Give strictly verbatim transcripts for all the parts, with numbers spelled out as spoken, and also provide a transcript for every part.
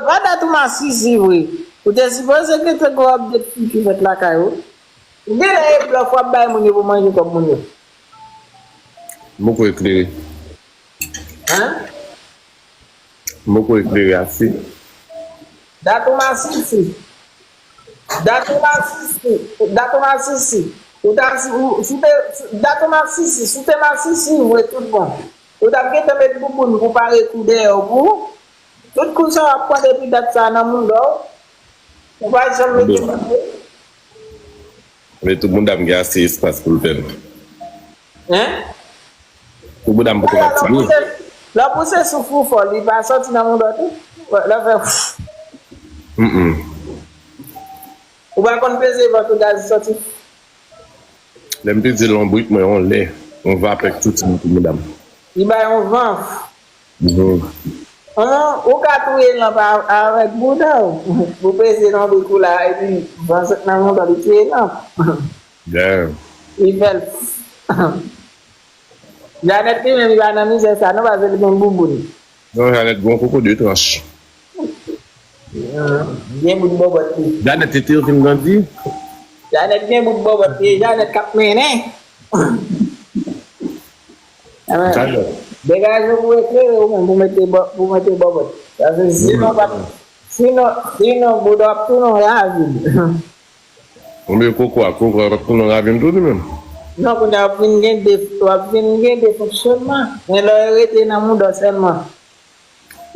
Pa dat ou masisi vre. Ou te sipoze gen te gwo update fi ki fèt lakay ou. Ou genlè e blòf w ap bay moun yo pou manje kòb moun yo. M poko eklere. Hein? M poko eklere ase. Dat ou masisi. Dat ou masisi. Dat ou masisi. Ou ta si ou si te dat ou masisi. Si te masisi vre tout bon. Ou t ap gentan met bouboun pou pare kou dèyè w pou ou. Tout kou sa w ap pran depi dat sa nan mouda w. Ou pa janm mete bouboun. Men tou mouda m gen ase espas pou l fè l. Hein? Pou mouda m poko pa tini. Lè w pouse souf ou fò, li pa sòti nan mouda w tou. Lè w fè. Mm. Ou pa konn peze vant ou gaz sòti. Lè m peze lonbrit mwen, yon lè, yon vapè k soti nan mouda m. Li bay yon van. Mhm. An, ou ka touye lanp a- avèk bouda w. Ou peze lonbrit ou la, epi van sot nan mouda w, li touye lanp. Yeah. Li fè l. Janet li menm li pa nan mizè sa non, paske li gen bouboun. Non, Janet gen yon koko de tranch. Gen bout bòbòt li. Janet tete yo fin grandi. Janet gen bout bòbòt li. Janet k ap mennen. Janet. Degaje w pou eklere ou menm pou mete bò- pou mete bòbòt. Paske sinon pa sinon sinon bouda w ap tounen yon ravin. Ou mete koko a, koko a p ap tounen yon ravin tou li menm. Non, kounye a w ap vin gen de w ap vin gen de fonksyonman. Men lè w rete nan mouda w sèlman.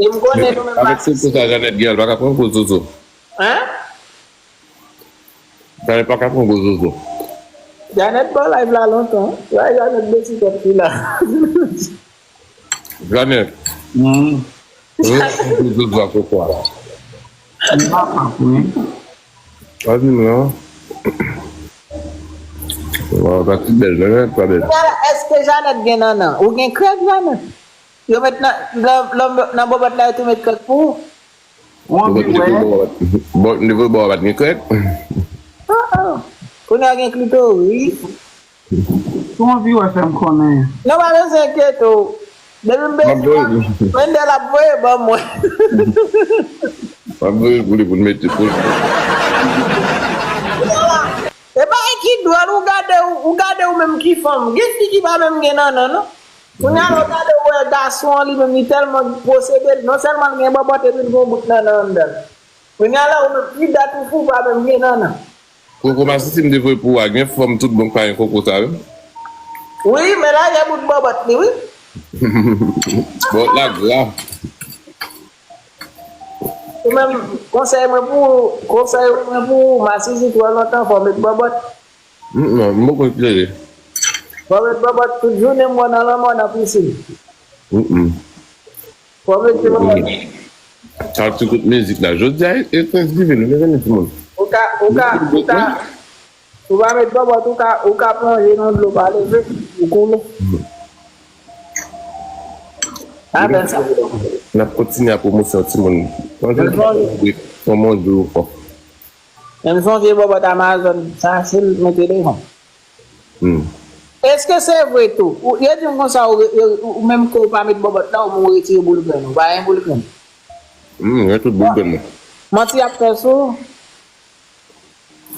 E m konnen nou menm Avèk se sa Janet gen, li pa ka pran gwo zozo. Hein? Janet pa ka pran gwo zozo. Janet pa live la lontan. Wè Janet de ti tèt li la. Janet. Hmm. Wi, gwo zozo a koko a. M pa pap wi. Pa di m non. Waw, pa ti bèl, Janet pa bèl. Èske Janet gen nannan? Ou gen krèk Janet? Yo met nan nan nan nan bòbòt la yo tou met krèk pou ou. Ou anvi wè? Bon, nivo bò a pa t gen krèk. Oh, oh. Kounye a gen klitoris. Si w anvi wè, fè m konnen. Non, pa bezwen enkyete w. Depi m bezwen, Wendell ap voye ban mwen. M ap voye pou li pou l mete pou l. E bagay ki dwòl, ou gade ou, ou gade ou menm ki fanm. Gen fi ki pa menm gen nannan, non. Kounye a la, ou gade ou wè gason an li menm, li tèlman posede, non sèlman l gen bòbòt epi l gen yon bout nannan anndan l. Kounye a la, ou menm, ki dat ou fou pa menm gen nannan. Koko masisi m te voye pou ou a, gen fanm tout bon k pa gen koko sa yo. Wi, men la gen bout bòbòt li, wi. Bòbòt la gra. Ou menm, konsèy mwen pou ou, konsèy mwen pou ou, masisi twò lontan, fò w met bòbòt. Mm, non, m poko eklere. Fò w met bòbòt tout jounen, m wè nan lanmò, nan pisin. Mm, mm. Fò w mete bòbòt. Sa ti kout mizik la. Jodi a, e Thanksgiving, mezanmi, timoun. Ou ka, ou ka, ou ka, ou pa met bòbòt, ou ka, ou ka plonje nan dlo, pa leve, ou koule. Pa fè sa. N ap kontinye a pwomosyon timoun. Manje fò manje ou fò. Men m sonje bòbòt Amazon, sa se l mete devan. Hmm. Èske se vre tou? Ou- Yo di m konsa, ou, ou, ou menm ke ou pa met bòbòt la, ou retire boul grenn. Ou pa gen boul grenn. Hmm, gen tout boul grenn mwen. Manti ap fè sou ou.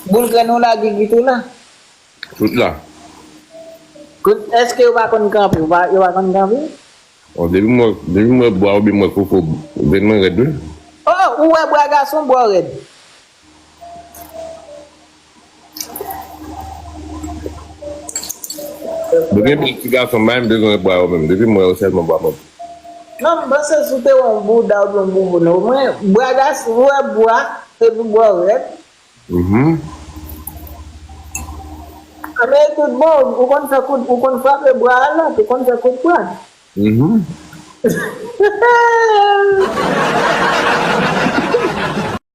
Boul grenn ou la, gigit ou la. Tout la. Kout- Èske yo pa konn kanpe? Yo pa, yo pa konn kanpe? Bon, depi mwen, depi mwen bwa oubyen mwen koko, grenn mwen rèd wi. Oh, ou wè bwa gason, bwa rèd. Bon, gen pil ti gason, m pa menm bezwen bwa yo menm. Depi mwen yo sèlman bwa mwen. Non, m panse si w te wè yon bouda oubyen yon bouboun, omwen, bwa gason, ou wè bwa, epi bwa rèd. Mhm. A, men tout bon, ou konn fè kout, ou konn frape bwa a la, ou konn fè kout bwa. Mhm.